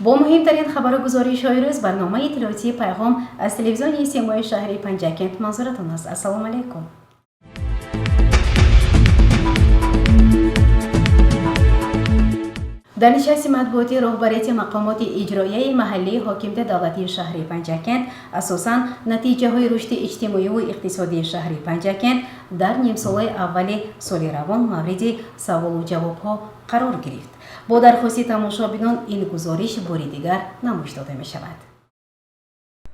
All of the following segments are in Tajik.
Бо муҳимтарин хабару гузоришҳои рӯз барномаи иттилоотии «Пайғом» аз телевизиони Симои шаҳри Панҷакент манзуратон аст. Ассалому алайкум. Дар нишасти матбуотии роҳбарияти мақомоти иҷроияи маҳаллии ҳокимияти давлатии шаҳри Панҷакент асосан натиҷаҳои рушди иҷтимоиву иқтисодии шаҳри Панҷакент дар нимсолаи аввали соли равон мавриди саволу ҷавобҳо қарор гирифт. Бо дархости тамошобинон ин гузориш бори дигар намоиш дода мешавад.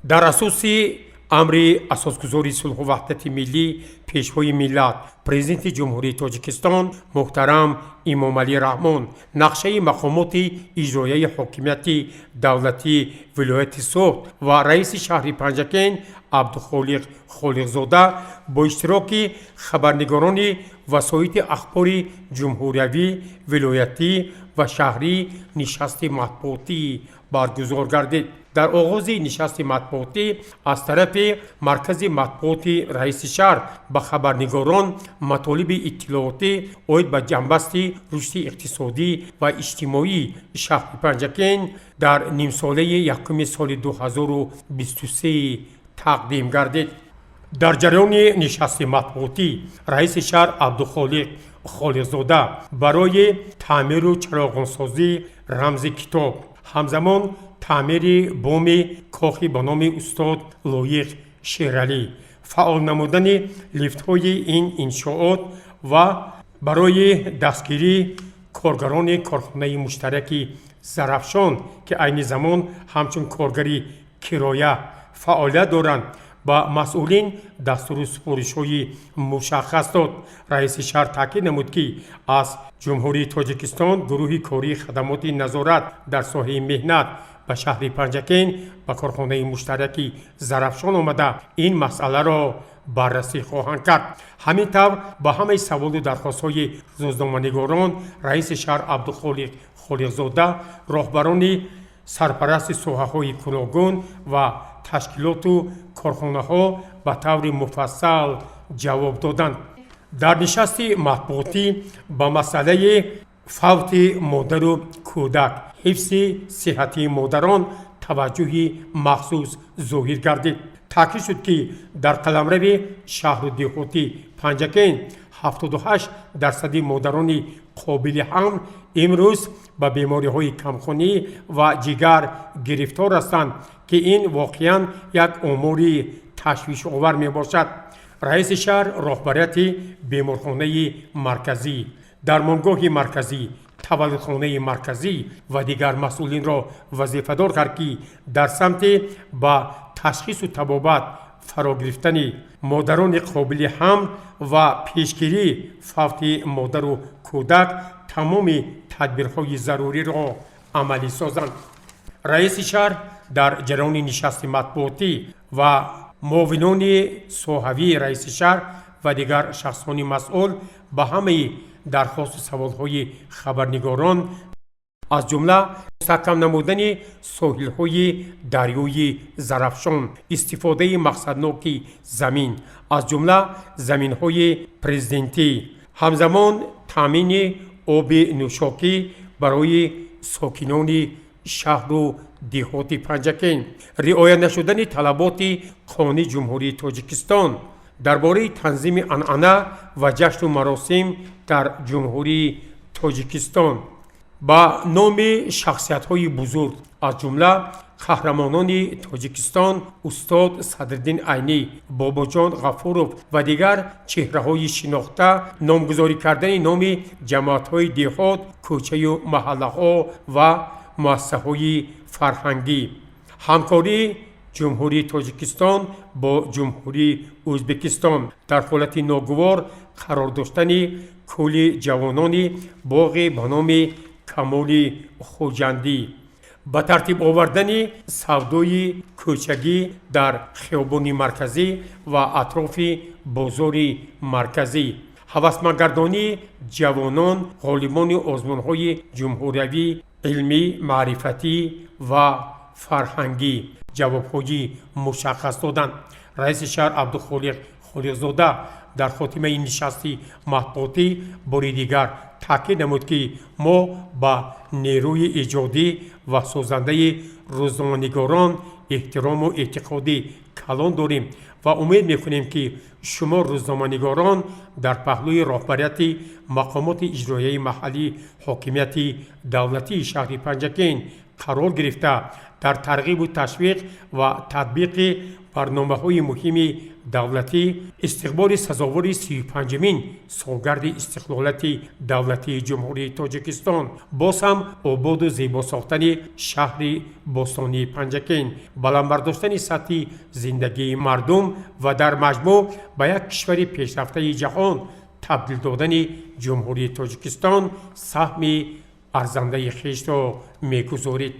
Дар асоси амри асосгузори сулҳу ваҳдати миллӣ, Пешвои миллат, Президенти Ҷумҳурии Тоҷикистон муҳтарам Эмомалӣ Раҳмон, нақшаи мақомоти иҷроияи ҳокимияти давлатии вилояти Суғд ва раиси шаҳри Панҷакент Абдухолиқ Холиқзода бо иштироки хабарнигорони васоити ахбори ҷумҳуриявӣ, вилоятӣ ва шаҳрӣ нишасти матбуотӣ баргузор гардид. Дар оғози нишасти матбуотӣ аз тарафи маркази матбуоти раиси шаҳр ба хабарнигорон матолиби иттилоотӣ оид ба ҷамъбасти рушди иқтисодӣ ва иҷтимоии шаҳри Панҷакент дар нимсолаи якуми соли 2023 тақдим гардид. Дар ҷараёни нишасти матбуотӣ раиси шаҳр Абдухолиқ Холиқзода барои таъмиру чароғонсозии рамзи китоб, ҳамзамон таъмири боми кохи ба номи устод Лоиқ Шералӣ, фаъол намудани лифтҳои ин иншоот ва барои дастгирии коргарони корхонаи муштараки «Зарафшон», ки айни замон ҳамчун коргари кироя фаъолият доранд, ба масъулин дастуру супоришҳои мушаххас дод. Раиси шаҳр таъкид намуд, ки аз Ҷумҳурии Тоҷикистон гурӯҳи кории хадамоти назорат дар соҳаи меҳнат ба шаҳри Панҷакент ба корхонаи муштараки «Зарафшон» омада, ин масъаларо баррасӣ хоҳанд кард. Ҳамин тавр, ба ҳамаи саволу дархостҳои рӯзноманигорон раиси шаҳр Абдухолиқ Холиқзода, роҳбарони сарпарасти соҳаҳои гуногун ва ташкилоту корхонаҳо ба таври муфассал ҷавоб доданд. Дар нишасти матбуотӣ ба масъалаи фавти модару кӯдак, ҳифзи сиҳатии модарон таваҷҷӯҳи махсус зоҳир гардид. Таъкид шуд, ки дар қаламрави шаҳру деҳоти Панҷакент 78 дарсади модарони қобили ҳамл имрӯз ба бемориҳои камхунӣ ва ҷигар гирифтор ҳастанд, ки ин воқеан як омори ташвишовар мебошад. Раиси шаҳр роҳбарияти беморхонаи марказӣ, дармонгоҳи марказӣ, таваллудхонаи марказӣ ва дигар масъулинро вазифадор кард, ки дар самти ба ташхису табобат фаро гирифтани модарони қобили ҳамл ва пешгирии фавти модару кӯдак тамоми тадбирҳои заруриро амалӣ созанд. Раиси шаҳр дар ҷараёни нишасти матбуотӣ ва муовинони соҳавии раиси шаҳр ва дигар шахсони масъул ба ҳамаи дархосту саволҳои хабарнигорон, аз ҷумла мустаҳкам намудани соҳилҳои дарёи Зарафшон, истифодаи мақсадноки замин, аз ҷумла заминҳои президентӣ, ҳамзамон таъмини оби нӯшокӣ барои сокинони шаҳру деҳоти Панҷакент, риоя нашудани талаботи Қонуни Ҷумҳурии Тоҷикистон дар бораи танзими анъана ва ҷашну маросим дар Ҷумҳурии Тоҷикистон, ба номи шахсиятҳои бузург, аз ҷумла қаҳрамонони Тоҷикистон устод Садриддин Айнӣ, Бобоҷон Ғафуров ва дигар чеҳраҳои шинохта номгузорӣ кардани номи ҷамоатҳои деҳот, кӯчаю маҳаллаҳо ва муассисаҳои фарҳангӣ, ҳамкории Ҷумҳурии Тоҷикистон бо Ҷумҳурии Ӯзбекистон дар ҳолати ногувор қарор доштани кӯли ҷавонони боғи ба номи Камоли Хуҷандӣ, ба тартиб овардани савдои кӯчагӣ дар хиёбони марказӣ ва атрофи бозори марказӣ, ҳавасмандгардонии ҷавонон, ғолибони озмунҳои ҷумҳуриявӣ, илмӣ, маърифатӣ ва фарҳангӣ ҷавобҳои мушаххас доданд. Раиси шаҳр Абдухолиқ Холиқзода дар хотимаи нишасти матбуотӣ бори дигар таъкид. Таъкид намуд, ки мо ба нерӯи эҷодӣ ва созандаи рӯзноманигорон эҳтирому эътиқоди калон дорем ва умед мекунем, ки шумо рӯзноманигорон дар паҳлӯи роҳбарияти мақомоти иҷроияи маҳаллии ҳокимияти давлатии шаҳри Панҷакент қарор гирифта, дар тарғибу ташвиқ ва татбиқи барномаҳои муҳими давлатӣ, истиқболи сазовори 35-умин солгарди истиқлолияти давлатии Ҷумҳурии Тоҷикистон, боз ҳам ободу зебо сохтани шаҳри бостонии Панҷакент, баланд бардоштани сатҳи зиндагии мардум ва дар маҷмӯъ ба як кишвари пешрафтаи ҷаҳон табдил додани Ҷумҳурии Тоҷикистон саҳми арзандаи хешро мегузоред.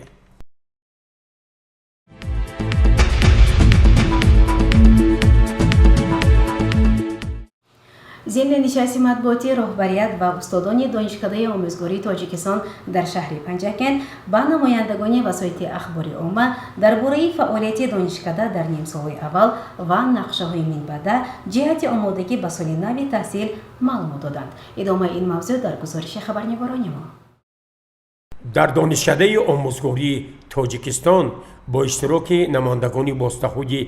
Зимни нишасти матбуотӣ роҳбарият ва устодони Донишкадаи омӯзгории Тоҷикистон дар шаҳри Панҷакент ба намояндагони васоити ахбори омма дар бораи фаъолияти донишкада дар нимсолаи аввал ва нақшаҳои минбаъда ҷиҳати омодагӣ ба соли нави таҳсил маълумот доданд. Идомаи ин мавзӯъ дар гузориши хабарнигорони мо. Дар Донишкадаи омӯзгории Тоҷикистон бо иштироки намояндагони воситаҳои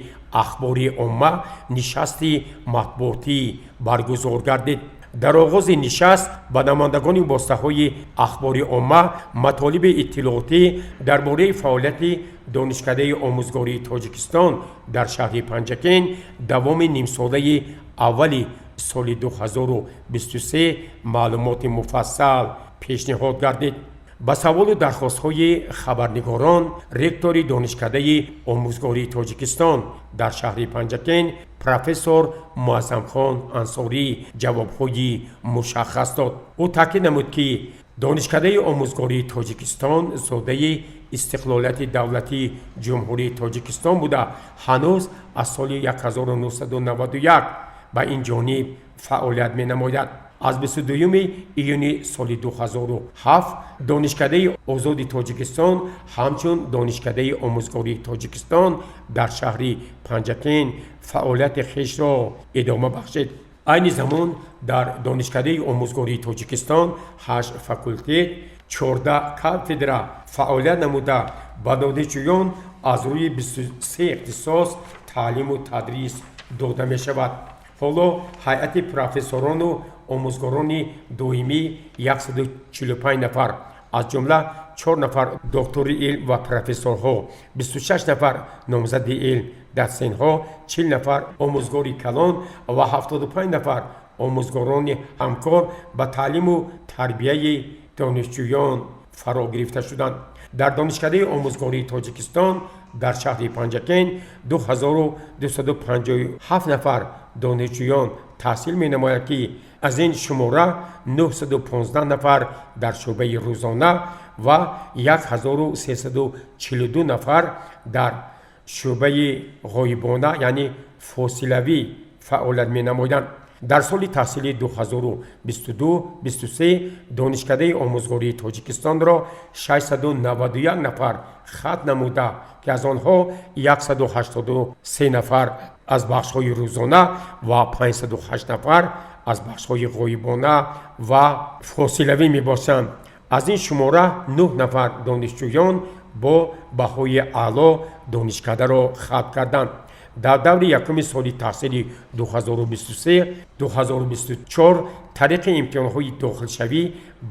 ахбори омма нишасти матбуотӣ баргузор гардид. Дар оғози нишаст ба намояндагони воситаҳои ахбори омма матолиби иттилоотӣ дар бораи фаъолияти Донишкадаи омӯзгории Тоҷикистон дар шаҳри Панҷакент давоми нимсолаи аввали соли 2023 маълумоти муфассал пешниҳод гардид. Ба саволу дархостҳои хабарнигорон ректори Донишкадаи омӯзгории Тоҷикистон дар шаҳри Панҷакент профессор Муаззамхон Ансорӣ ҷавобҳои мушаххас дод. Ӯ таъкид намуд, ки Донишкадаи омӯзгории Тоҷикистон зодаи истиқлолияти давлатии Ҷумҳурии Тоҷикистон буда, ҳанӯз аз соли 1991 ба ин ҷониб фаъолият менамояд. Аз 22 июни соли 2007 Донишкадаи озоди Тоҷикистон ҳамчун Донишкадаи омӯзгории Тоҷикистон дар шаҳри Панҷакент фаъолияти хешро идома бахшид. Айни замон дар Донишкадаи омӯзгории Тоҷикистон ҳашт факултет, 14 кафедра фаъолият намуда, ба донишҷӯён аз рӯи 23 ихтисос таълиму тадрис дода мешавад. Ҳоло ҳайати профессорону омӯзгорони доимӣ 145 нафар, аз ҷумла 4 нафар доктори илм ва профессорҳо, 26 нафар номзади илм, дотсентҳо, 40 нафар омӯзгори калон ва 75 нафар омӯзгорони ҳамкор ба таълиму тарбияи донишҷӯён фаро гирифта шуданд. Дар Донишкадаи омӯзгории Тоҷикистон дар шаҳри Панҷакент 2257 нафар донишҷӯён таҳсил менамояд, ки аз ин шумора 915 нафар дар шӯъбаи рӯзона ва 1342 нафар дар шӯъбаи ғоибона, яъне фосилавӣ фаъолият менамоянд. Дар соли таҳсили 2022-23 Донишкадаи омӯзгории Тоҷикистонро 691 нафар хатм намуда, ки аз онҳо 183 нафар аз бахшҳои рӯзона ва 508 нафар аз бахшҳои ғоибона ва фосилавӣ мебошанд. Аз ин шумора 9 нафар донишҷӯён бо баҳои аъло донишкадаро хатм карданд. Дар даври якуми соли таҳсили 2023-2024 тариқи имтиҳонҳои дохилшавӣ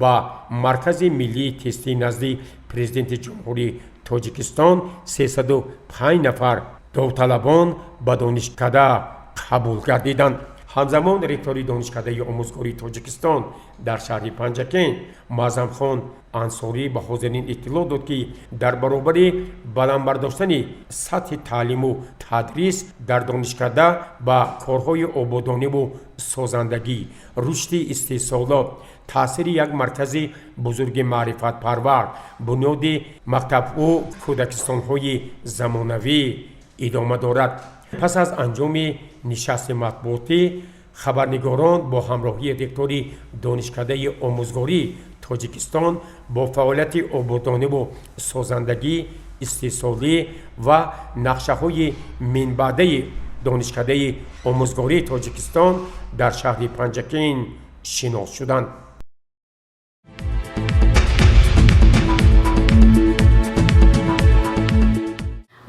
ба Маркази миллии тестии назди Президенти Ҷумҳурии Тоҷикистон 305 нафар довталабон ба донишкада қабул гардиданд. Ҳамзамон ректори Донишкадаи омӯзгории Тоҷикистон дар шаҳри Панҷакент Муаззамхон Ансорӣ ба ҳозирин иттилоъ дод, ки дар баробари баланд бардоштани сатҳи таълиму тадрис дар донишкада ба корҳои ободониву созандагӣ, рушди истеҳсолот, таъсири як маркази бузурги маърифатпарвар, бунёди мактабҳу кӯдакистонҳои замонавӣ идома дорад. Пас аз анҷоми нишасти матбуотӣ хабарнигорон бо ҳамроҳии ректори Донишкадаи омӯзгории Тоҷикистон бо фаъолияти ободониву созандагӣ, истеҳсолӣ ва нақшаҳои минбаъдаи Донишкадаи омӯзгории Тоҷикистон дар шаҳри Панҷакент шинос шуданд.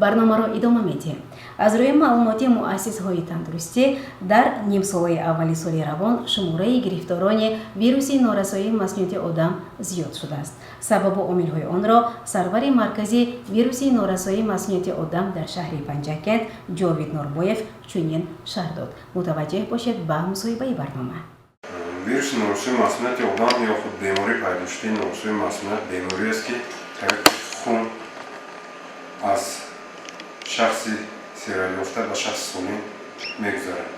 Барномаро идома медиҳем. Аз рӯи маълумоти муассисҳои тандурустӣ, дар нимсолаи аввали соли равон шумораи гирифторони вируси норасоии масунияти одам зиёд шудааст. Сабабу омилҳои онро сарвари маркази вируси норасоии масунияти одам дар шаҳри Панҷакент Ҷовид Норбоев чунин шарҳ дод. Мутаваҷҷеҳ бошед ба мусоҳибаи барнома. Вируси норасоии масунияти одам ё худ бемории пайдошудаи норасоии масуният бемориест, ки тариқи хун аз шахси сироятёфта ба шахси солим мегузарад.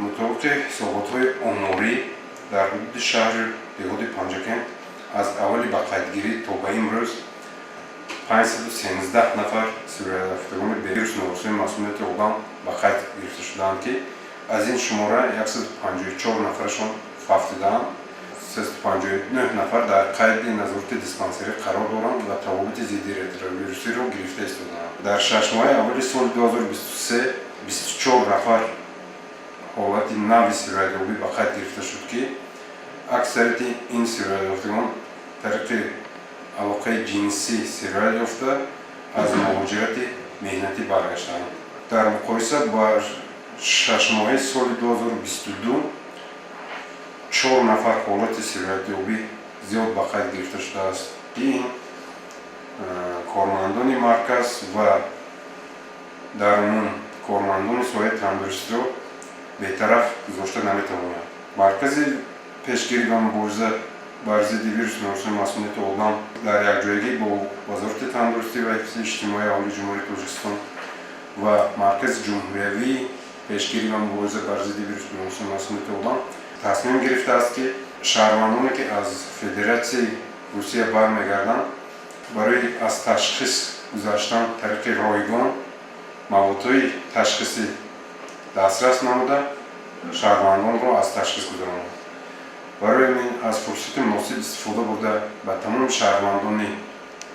Мутобиқи ҳисоботҳои оморӣ, дар ҳудуди шаҳри деҳоти Панҷакент аз аввали ба қайдгирӣ то ба имрӯз 513 нафар сироятёфтагони вируси норасоии масунияти одам ба қайд гирифта шудаанд, ки аз ин шумора 154 нафарашон фавтидаанд, 359 нафар дар қайди назорати диспансерӣ қарор доранд ва табобати зидди ретровирусиро гирифта истодаанд. Дар 6 моҳаи аввали соли 2023 24 нафар ҳолати нави сироятёбӣ ба қайд гирифта шуд, ки аксарияти ин сироятёфтагон тариқи алоқаи ҷинсӣ сироят ёфта, аз муҳоҷирати меҳнатӣ баргаштаанд. Дар муқоиса ба 6 моҳаи соли 2022 чор нафар ҳолати сироятёбӣ зиёд ба қайд гирифта шудааст, ки ин кормандони марказ ва дар умум кормандони соҳаи тандурустиро бетараф гузошта наметавонад. Маркази пешгирӣ ва мубориза бар зидди вируси норасоии масунияти одам дар якҷоягӣ бо Вазорати тандурустӣ ва ҳифзи иҷтимоии аҳолии Ҷумҳурии Тоҷикистон ва Маркази ҷумҳуриявии пешгирӣ ва мубориза бар зидди вируси норасоии масунияти одам тасмим гирифтааст, ки шаҳрвандоне, ки аз Федератсияи Русия бармегарданд, барои аз ташхис гузаштан тариқи ройгон маводҳои ташхисӣ дастрас намуда, шаҳрвандонро аз ташхис гузаронанд. Барои ин аз фурсати муносиб истифода бурда, ба тамоми шаҳрвандони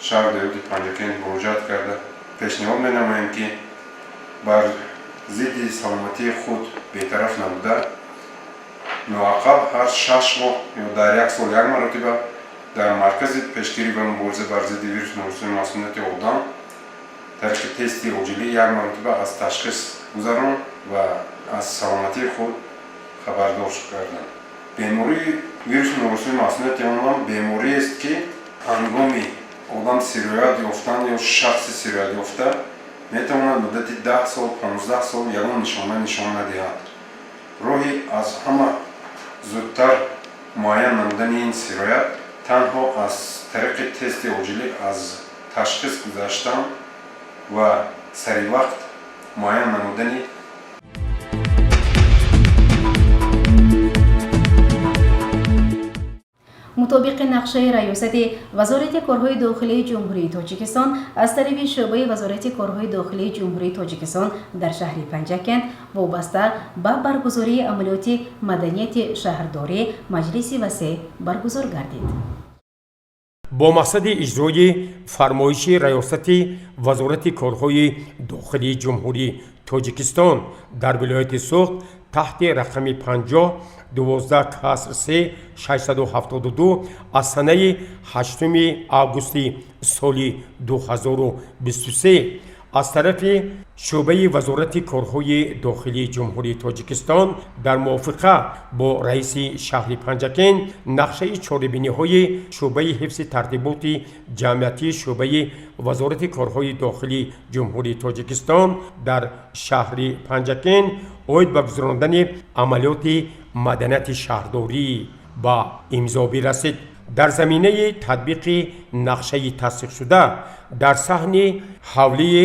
шаҳру деҳоти Панҷакент муроҷиат карда, пешниҳод менамоем, ки бар зидди саломатии худ бетараф набуда, ноақал ҳар 6 моҳ ё дар як сол як маротиба дар Маркази пешгирӣ ва мубориза бар зидди вируси норасоии масунияти одам тариқи тести оҷилӣ як маротиба аз ташхис гузарон ва аз саломатии худ хабардор гарданд. Бемории вируси норасоии масунияти одам бемориест, ки ҳангоми одам сироят ёфтан ё шахси сироятёфта метавонад муддати 10 сол, 15 сол ягон нишона нишон надиҳад. Роҳи аз ҳама зудтар муайян намудани ин сироят танҳо аз тариқи тести оҷилӣ аз ташхис гузаштан ва саривақт муайян намудани. Мутобиқи нақшаи раёсати Вазорати корҳои дохилии Ҷумҳурии Тоҷикистон аз тарафи шӯъбаи Вазорати корҳои дохилии Ҷумҳурии Тоҷикистон дар шаҳри Панҷакент вобаста ба баргузории амалиёти маданияти шаҳрдорӣ маҷлиси васеъ баргузор гардид. Бо мақсади иҷрои фармоиши раёсати Вазорати корҳои дохилии Ҷумҳурии Тоҷикистон дар вилояти Суғд таҳти рақами 50 12 каср 3 672 аз санаи 8 августи соли 2023 аз тарафи шӯъбаи Вазорати корҳои дохилии Ҷумҳурии Тоҷикистон дар мувофиқа бо раиси шаҳри Панҷакент нақшаи чорабиниҳои шӯъбаи ҳифзи тартиботи ҷамъиятии шӯъбаи Вазорати корҳои дохилии Ҷумҳурии Тоҷикистон дар шаҳри Панҷакент оид ба гузарондани амалиёти маданияти шаҳрдорӣ ба имзо бирасид. Дар заминаи татбиқи нақшаи тасдиқшуда дар саҳни ҳавлии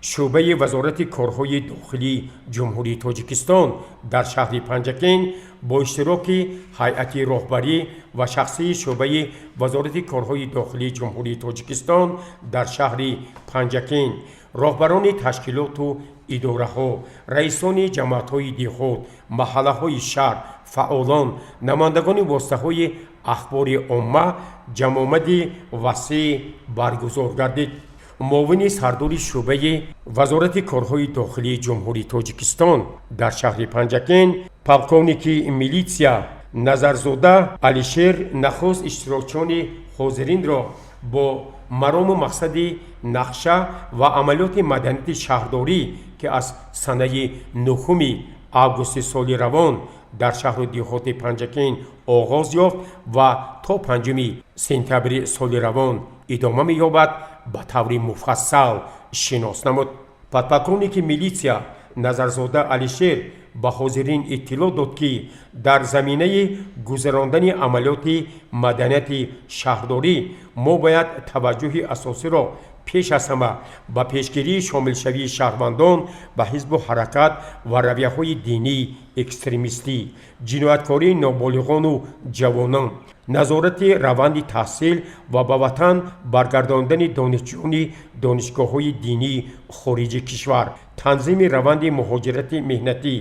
шӯъбаи Вазорати корҳои дохилии Ҷумҳурии Тоҷикистон дар шаҳри Панҷакент бо иштироки ҳайати роҳбарӣ ва шахсии шӯъбаи Вазорати корҳои дохилии Ҷумҳурии Тоҷикистон дар шаҳри Панҷакент, роҳбарони ташкилоту идораҳо, раисони ҷамоатҳои деҳот, маҳаллаҳои шаҳр, фаъолон, намояндагони воситаҳои ахбори омма ҷамъомади васеъ баргузор гардид. Муовини сардори шӯъбаи Вазорати корҳои дохилии Ҷумҳурии Тоҷикистон дар шаҳри Панҷакент, полковники милитсия Назарзода Алишер нахуст иштирокчиёни ҳозиринро Бо марому мақсади нақша ва амалиёти маданияти шаҳрдорӣ, ки аз санаи 9 августи соли равон дар шаҳру деҳоти Панҷакент оғоз ёфт ва то 5 сентябри соли равон идома меёбад, ба таври муфассал шинос намуд. Подполковники милитсия Назарзода Алишер ба ҳозирин иттилоъ дод, ки дар заминаи гузарондани амалиёти маданияти шаҳрдорӣ мо бояд таваҷҷӯҳи асосиро пеш аз ҳама ба пешгирии шомилшавии шаҳрвандон ба ҳизбу ҳаракат ва равияҳои динии экстремистӣ, ҷинояткории ноболиғону ҷавонон, назорати раванди таҳсил ва ба ватан баргардондани донишҷӯёни донишгоҳҳои динии хориҷи кишвар, танзими раванди муҳоҷирати меҳнатӣ,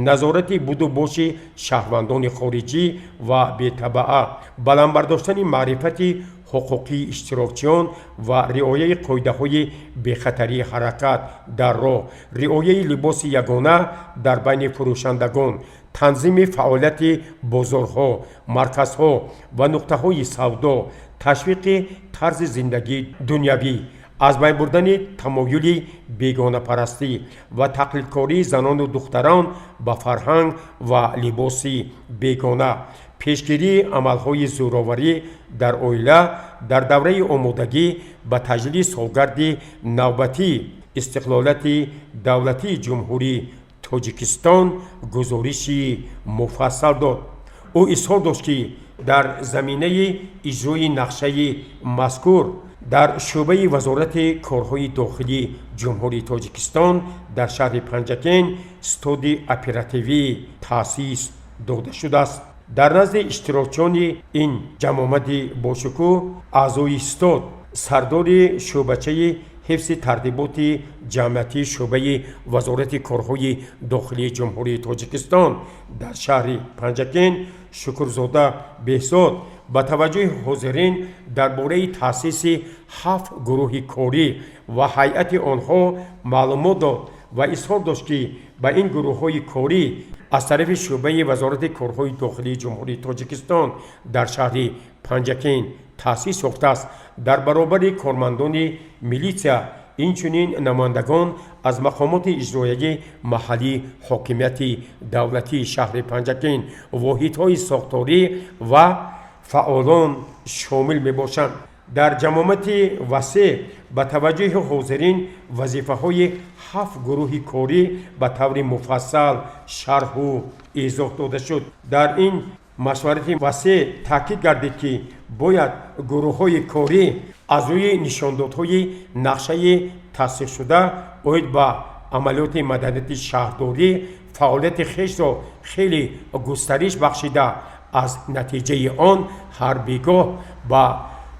назорати буду боши шаҳрвандони хориҷӣ ва бетабаа, баланд бардоштани маърифати ҳуқуқии иштирокчиён ва риояи қоидаҳои бехатарии ҳаракат дар роҳ, риояи либоси ягона дар байни фурӯшандагон, танзими фаъолияти бозорҳо, марказҳо ва нуқтаҳои савдо, ташвиқи тарзи зиндагии дунявӣ, аз байн бурдани тамоюли бегонапарастӣ ва тақлидкории занону духтарон ба фарҳанг ва либоси бегона, пешгирии амалҳои зӯроварӣ дар оила. Дар давраи омодагӣ ба таҷлили солгарди навбатии истиқлолияти давлатии Ҷумҳурии Тоҷикистон гузориши муфассал дод. Ӯ изҳор дошт, ки дар заминаи иҷрои нақшаи мазкур дар шӯъбаи Вазорати корҳои дохилии Ҷумҳурии Тоҷикистон дар шаҳри Панҷакент стоди оперативӣ таъсис дода шудааст. Дар назди иштирокчиёни ин ҷамъомади бошукӯҳ аъзои стод, сардори шӯъбачаи ҳифзи тартиботи ҷамъиятии шӯъбаи Вазорати корҳои дохилии Ҷумҳурии Тоҷикистон дар шаҳри Панҷакент Шукрзода Беҳзод ба таваҷҷӯҳи ҳозирин дар бораи таъсиси ҳафт гурӯҳи корӣ ва ҳайати онҳо маълумот дод ва изҳор дошт, ки ба ин гурӯҳҳои корӣ аз тарафи шӯъбаи Вазорати корҳои дохилии Ҷумҳурии Тоҷикистон дар шаҳри Панҷакент таъсис ёфтааст, дар баробари кормандони милитсия инчунин намояндагон аз мақомоти иҷроияи маҳаллии ҳокимияти давлатии шаҳри Панҷакент, воҳидҳои сохторӣ ва фаъолон шомил мебошанд. Дар ҷамъомати васеъ ба таваҷҷӯҳи ҳозирин вазифаҳои ҳафт гурӯҳи корӣ ба таври муфассал шарҳу изоҳ дода шуд. Дар ин машварати васеъ таъкид гардид, ки бояд гурӯҳҳои корӣ аз рӯи нишондодҳои нақшаи тасдиқшуда оид ба амалиёти маданияти шаҳрдорӣ фаъолияти хешро хеле густариш бахшида, аз натиҷаи он ҳар бегоҳ ба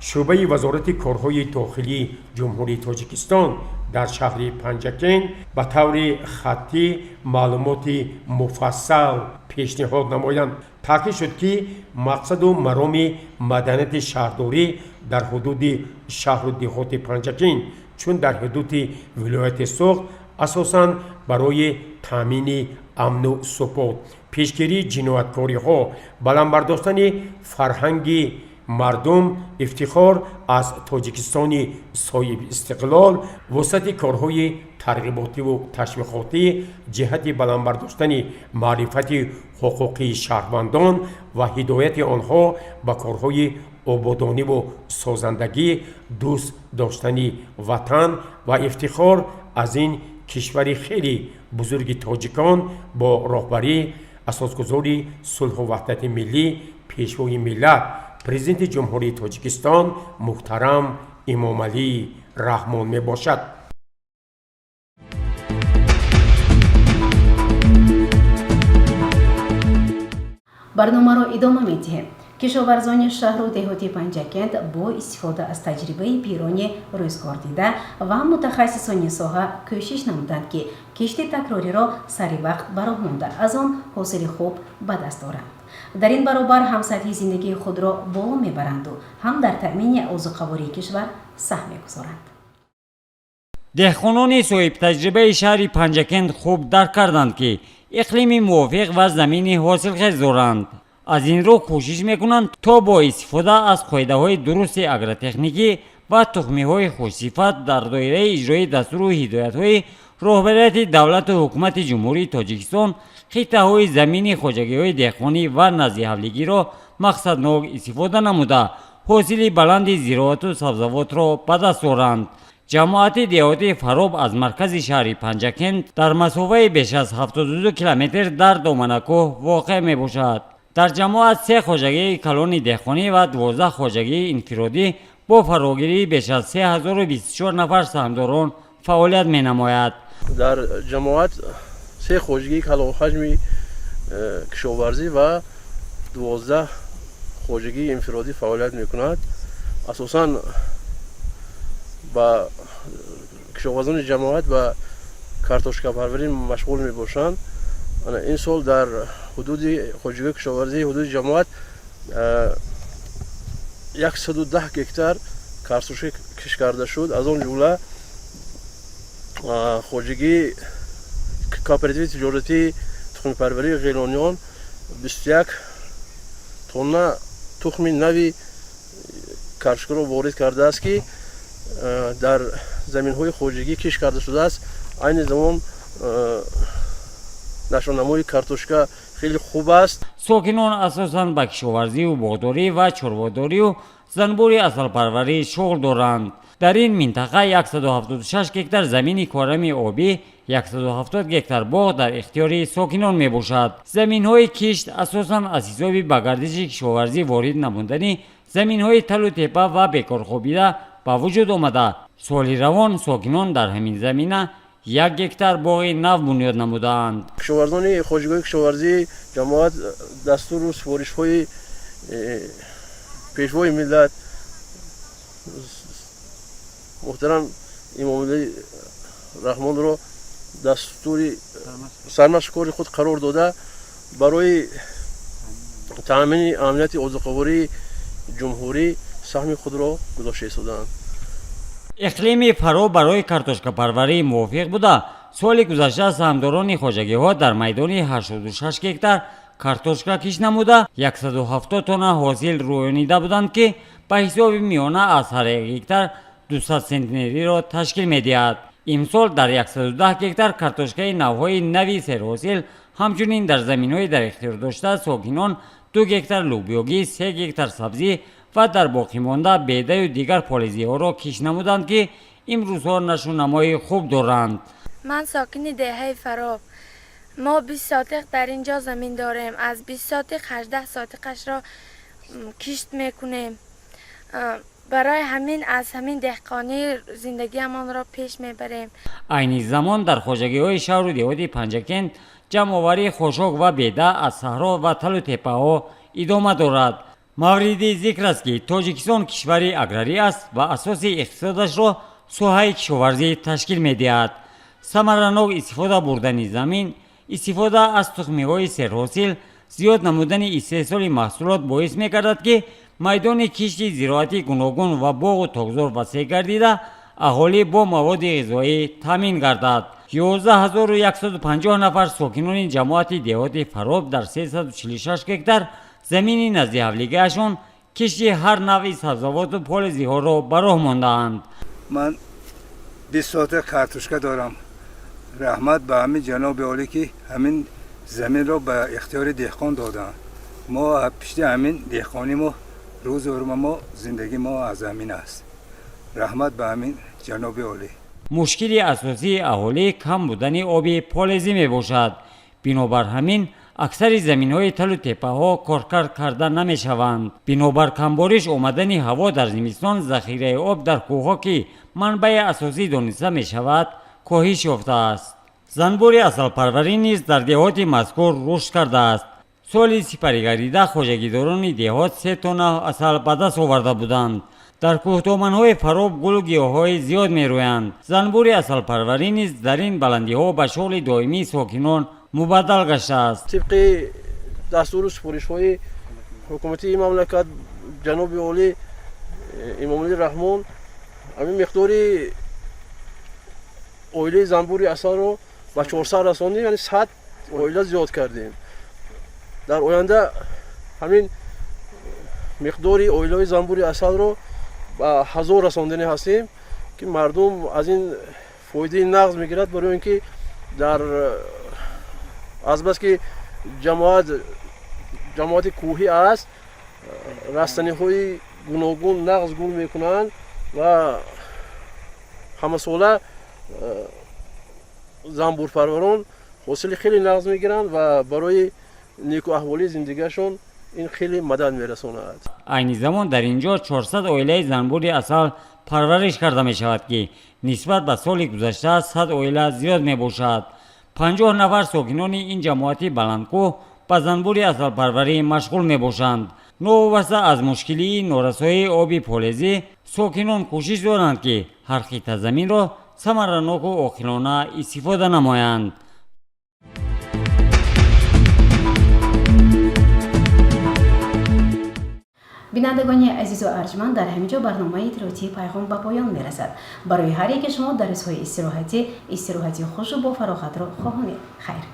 шӯъбаи Вазорати корҳои дохилии Ҷумҳурии Тоҷикистон дар шаҳри Панҷакент ба таври хаттӣ маълумоти муфассал пешниҳод намоянд. Таъкид шуд, ки мақсаду мароми маданияти шаҳрдорӣ дар ҳудуди шаҳру деҳоти Панҷакент, чун дар ҳудуди вилояти Суғд, асосан барои таъмини амну субот, пешгирии ҷинояткориҳо, баланд бардоштани фарҳанги мардум, ифтихор аз Тоҷикистони соҳибистиқлол, вусъати корҳои тарғиботиву ташвиқотӣ ҷиҳати баланд бардоштани маърифати ҳуқуқии шаҳрвандон ва ҳидояти онҳо ба корҳои ободониву созандагӣ, дӯст доштани ватан ва ифтихор аз ин кишвари хеле бузурги тоҷикон бо роҳбарии асосгузори сулҳу ваҳдати миллӣ, Пешвои миллат, Президенти Ҷумҳурии Тоҷикистон муҳтарам Эмомалӣ Раҳмон мебошад. Барномаро идома медиҳем. Кишоварзони шаҳру деҳоти Панҷакент бо истифода аз таҷрибаи пирони рӯзгордида ва мутахассисони соҳа кӯшиш намуданд, ки кишти такрориро сари вақт ба роҳ монда, аз он ҳосили хуб ба даст оранд. Дар ин баробар ҳам сатҳи зиндагии худро боло мебаранду, ҳам дар таъмини озуқавории кишвар саҳм мегузоранд. Деҳқонони соҳибтаҷрибаи шаҳри Панҷакент хуб дарк карданд, ки иқлими мувофиқ ва замини ҳосилхез доранд. Аз ин рӯ кӯшиш мекунанд, то бо истифода аз қоидаҳои дурусти агротехникӣ ва тухмиҳои хушсифат дар доираи иҷрои дастуру ҳидоятҳои роҳбарияти давлату ҳукумати Ҷумҳурии Тоҷикистон қитъаҳои замини хоҷагиҳои деҳқонӣ ва наздиҳавлигиро мақсаднок истифода намуда, ҳосили баланди зироату сабзавотро ба даст оранд. Ҷамоати деҳоти Фароб аз маркази шаҳри Панҷакент дар масофаи беш аз 72 километр дар доманакӯҳ воқеъ мебошад. Дар ҷамоат се хоҷагии калони деҳқонӣ ва 12 хоҷагии инфиродӣ бо фарогирии беш аз 3024 нафар саҳмдорон фаъолият менамояд. Дар ҷамоат се хоҷагии калонҳаҷми кишоварзӣ ва 12 хоҷагии инфиродӣ фаъолият мекунад. Асосан ба кишоварзони ҷамоат ба картошкапарварӣ машғул мебошанд. Ин сол дар ҳудуди хоҷагии кишоварзии ҳудуди ҷамоат 110 гектар картошка кишт карда шуд. Аз он ҷумла хоҷагии кооперативи тиҷоратии тухмипарварии Ғелониён 21 тонна тухми нави картошкаро ворид кардааст, ки дар заминҳои хоҷагӣ кишт карда шудааст. Айни замон нашъунамои картошка хеле хуб аст. Сокинон асосан ба кишоварзию боғдорӣ ва чорводорию занбури асалпарварӣ шуғл доранд. Дар ин минтақа 176 гектар замини корами обӣ, 170 гектар боғ дар ихтиёри сокинон мебошад. Заминҳои кишт асосан аз ҳисоби ба гардиши кишоварзӣ ворид намудани заминҳои талу тепа ва бекорхобида ба вуҷуд омада. Соли равон сокинон дар ҳамин замина 1 гектар боғи нав бунёд намудаанд. Кишоварзони хоҷагиҳои кишоварзии ҷамоат дастуру супоришҳои Пешвои миллат муҳтарам Имомалӣ Раҳмонро дастури сармашқи кори худ қарор дода, барои таъмини амнияти озуқавории ҷумҳурӣ саҳми худро гузошта истодаанд. Иқлими Фароб барои картошкапарварӣ мувофиқ буда, соли гузашта саҳмдорони хоҷагиҳо дар майдони 86 гектар картошка кишт намуда, 170 тонна ҳосил рӯёнида буданд, ки ба ҳисоби миёна аз ҳар як гектар 200 сентнериро ташкил медиҳад. Имсол дар 110 гектар картошкаи навъҳои нави серҳосил, ҳамчунин дар заминҳои дар ихтиёр дошта сокинон 2 гектар лӯбиёгӣ, 3 гектар сабзӣ ва дар боқимонда бедаю дигар полизиҳоро кишт намуданд, ки имрӯзҳо нашъунамои хуб доранд. Ман сокини деҳаи Фароб. Мо 20 сотиқ дар ин ҷо замин дорем. Аз 20 сотиқ 18 сотиқашро кишт мекунем. Барои ҳамин аз ҳамин деҳқонӣ зиндагиамонро пеш мебарем. Айни замон дар хоҷагиҳои шаҳру деҳоти Панҷакент ҷамъоварии хошок ва беда аз саҳро ва талу теппаҳо идома дорад. Мавриди зикр аст, ки Тоҷикистон кишвари аграрӣ аст ва асоси иқтисодашро соҳаи кишоварзӣ ташкил медиҳад. Самаранок истифода бурдани замин, истифода аз тухмиҳои серҳосил, зиёд намудани истеҳсоли маҳсулот боис мегардад, ки майдони кишти зироатӣ гуногун ва боғу токзор васеъ гардида, аҳолӣ бо маводи ғизоӣ таъмин гардад. 11 150 нафар сокинони ҷамоати деҳоти Фароб дар 346 гектар замини наздиҳавлигиашон кишти ҳар навъи сабзавоту полизиҳоро ба роҳ мондаанд. Ман 20 сотиқ картошка дорам. Раҳмат ба ҳамин ҷаноби олӣ, ки ҳамин заминро ба ихтиёри деҳқон доданд. Мо пишти ҳамин деҳқонӣ мо рӯзу мо зиндагӣ мо аз ҳамин аст. Раҳмат ба ҳамин ҷаноби олӣ. Мушкили асосии аҳолӣ кам будани оби полезӣ мебошад. Бинобар ҳамин аксари заминҳои талу теппаҳо коркард карда намешаванд. Бинобар камбориш омадани ҳаво дар зимистон, захираи об дар кӯҳҳо, ки манбаи асосӣ дониста мешавад, коҳиш ёфтааст. Занбури асалпарварӣ низ дар деҳоти мазкур рушд кардааст. Соли сипаригардида хоҷагидорони деҳот 3 тонна асал ба даст оварда буданд. Дар кӯҳдоманҳои Фароб гулу гиёҳҳои зиёд мерӯянд. Занбури асалпарварӣ низ дар ин баландиҳо ба шуғли доимии сокинон мубаддал гаштааст. Тибқи дастуру супоришҳои ҳукумати мамлакат ҷаноби олӣ Имомалӣ Раҳмон ҳамин миқдори оилаи занбури асалро ба 400 расондем, яъне 100 оила зиёд кардем. Дар оянда Ҳамин миқдори оилаҳои занбури асалро ба 1000 расондани ҳастем, ки мардум аз ин фоидаи нағз мегирад, барои ин ки дар азбаски ҷамоати кӯҳӣ аст, растаниҳои гуногун нағз гул мекунанд ва ҳамасола занбурпарварон ҳосили хеле нағз мегиранд ва барои некуаҳволии зиндагиашон ин хеле мадад мерасонад. Айни замон дар ин ҷо 400 оилаи занбури асал парвариш карда мешавад, ки нисбат ба соли гузашта 100 оила зиёд мебошад. 50 нафар сокинони ин ҷамоати баландкӯҳ ба занбури асалпарварӣ машғул мебошанд. Новобаста аз мушкилии норасоии оби полезӣ, сокинон кӯшиш доранд, ки ҳар хита заминро самараноку оқилона истифода намоянд. Бинандагони азизу арҷманд, дар ҳамин ҷо барномаи иттилоотии Пайғом ба поён мерасад. Барои ҳар яке шумо дар рӯзҳои истироҳатӣ истироҳати хушу бо фароғатро хоҳонед. Хайр.